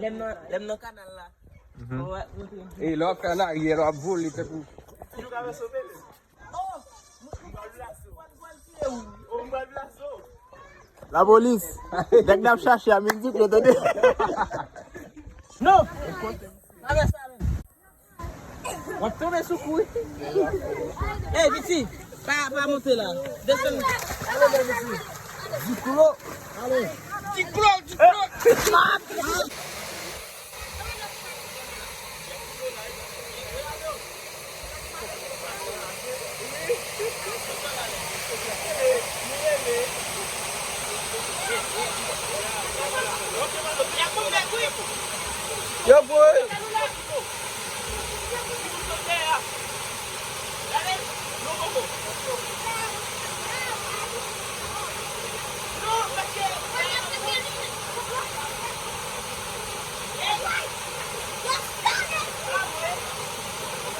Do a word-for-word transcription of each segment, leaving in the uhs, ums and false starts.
Lè m nan, lè m nan kanal la. Mhm. Mwen montre. E lè w ap fè an aryè, lè w ap vole tankou. Toujou ka sove li. Oh! Lapolis. Nèg n ap chache a, men di yo tande. Non! Travèse la menm. W ap tonbe sou kou wi. Ey, piti, pa, pa monte la. Desann. Diklo. Diklo, diklo. Yo, boy.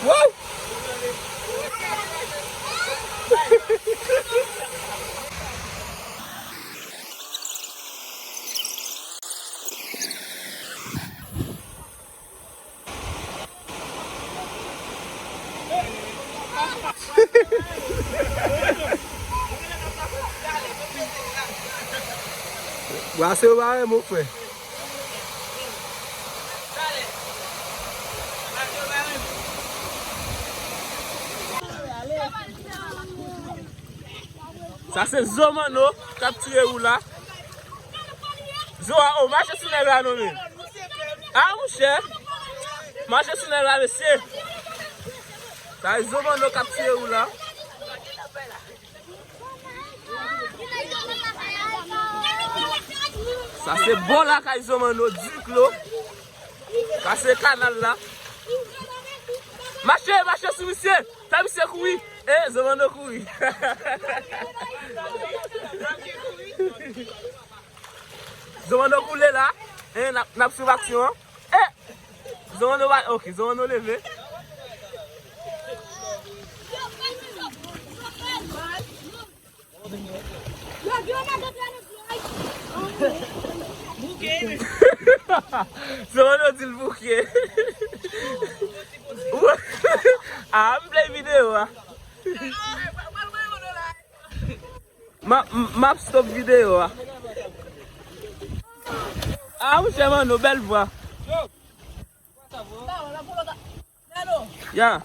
Woo! Brase yo pa renmen, mon frè. Sa se zo manno k ap tire ou la. Zo a, o, mache sou nèg la non, men. A, monchè. Mache sou nèg la, mesye. Sa e zo manno k ap tire ou la. Sa se bò lakay zo manno, diklo. Sa se kanal la. Mache, mache sou misye. Fè misye kouri. E, zo manno kouri. Zo manno koule la. E, n ap, n ap swiv aksyon an. E, zo manno va, ok, zo manno leve. Zo manno di l bouke. A, m play videyo a. M ap, m ap stop videyo a. A, monchè manno, bèl vwa. Ya.